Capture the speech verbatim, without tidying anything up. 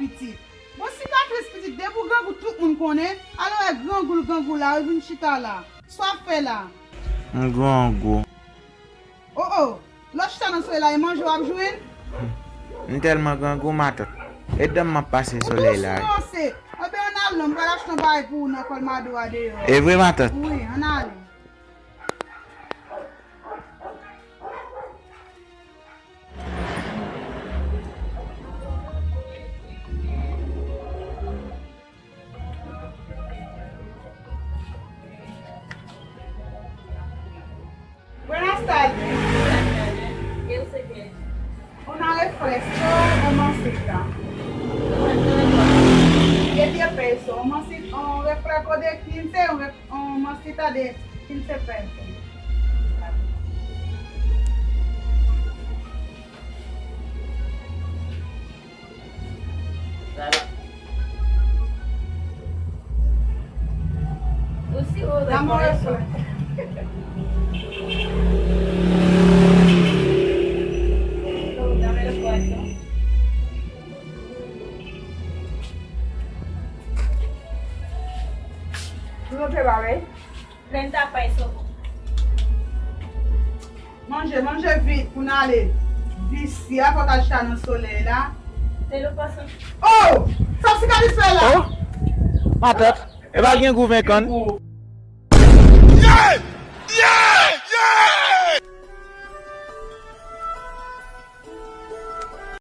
pitit. Bon, sikatris pitit, depi w grangou, tout moun konnen. Alò, wè grangou l grangou la, ou vin chita la. Sa w ap fè la? M grangou. O, o, lè w chita nan solèy la, e manje w ap jwenn? M tèlman grangou, matant. E dan m ap pase solèy la. Ou tou sou ranse. Anben, ann al non, m pral achte yon bagay pou ou nan Colmado a deyò. E vre, matant? Wi, ann ale. Buenas tardes. ¿Qué usted quiere? Una refresco, un mansita. Diez pesos, un mansita, un refresco de quince, un ref-, un mansita de quince pesos. Dame un refresco. Dame el cuarto. Tú no te va a ver. Trenta pesos. Manje, manje vit pou n ale. Visye a, fò w ta chita nan solèy la. Te lo paso. Oh! Sa sikatris fè la? Oh! Matant, e pa gen gou venkan.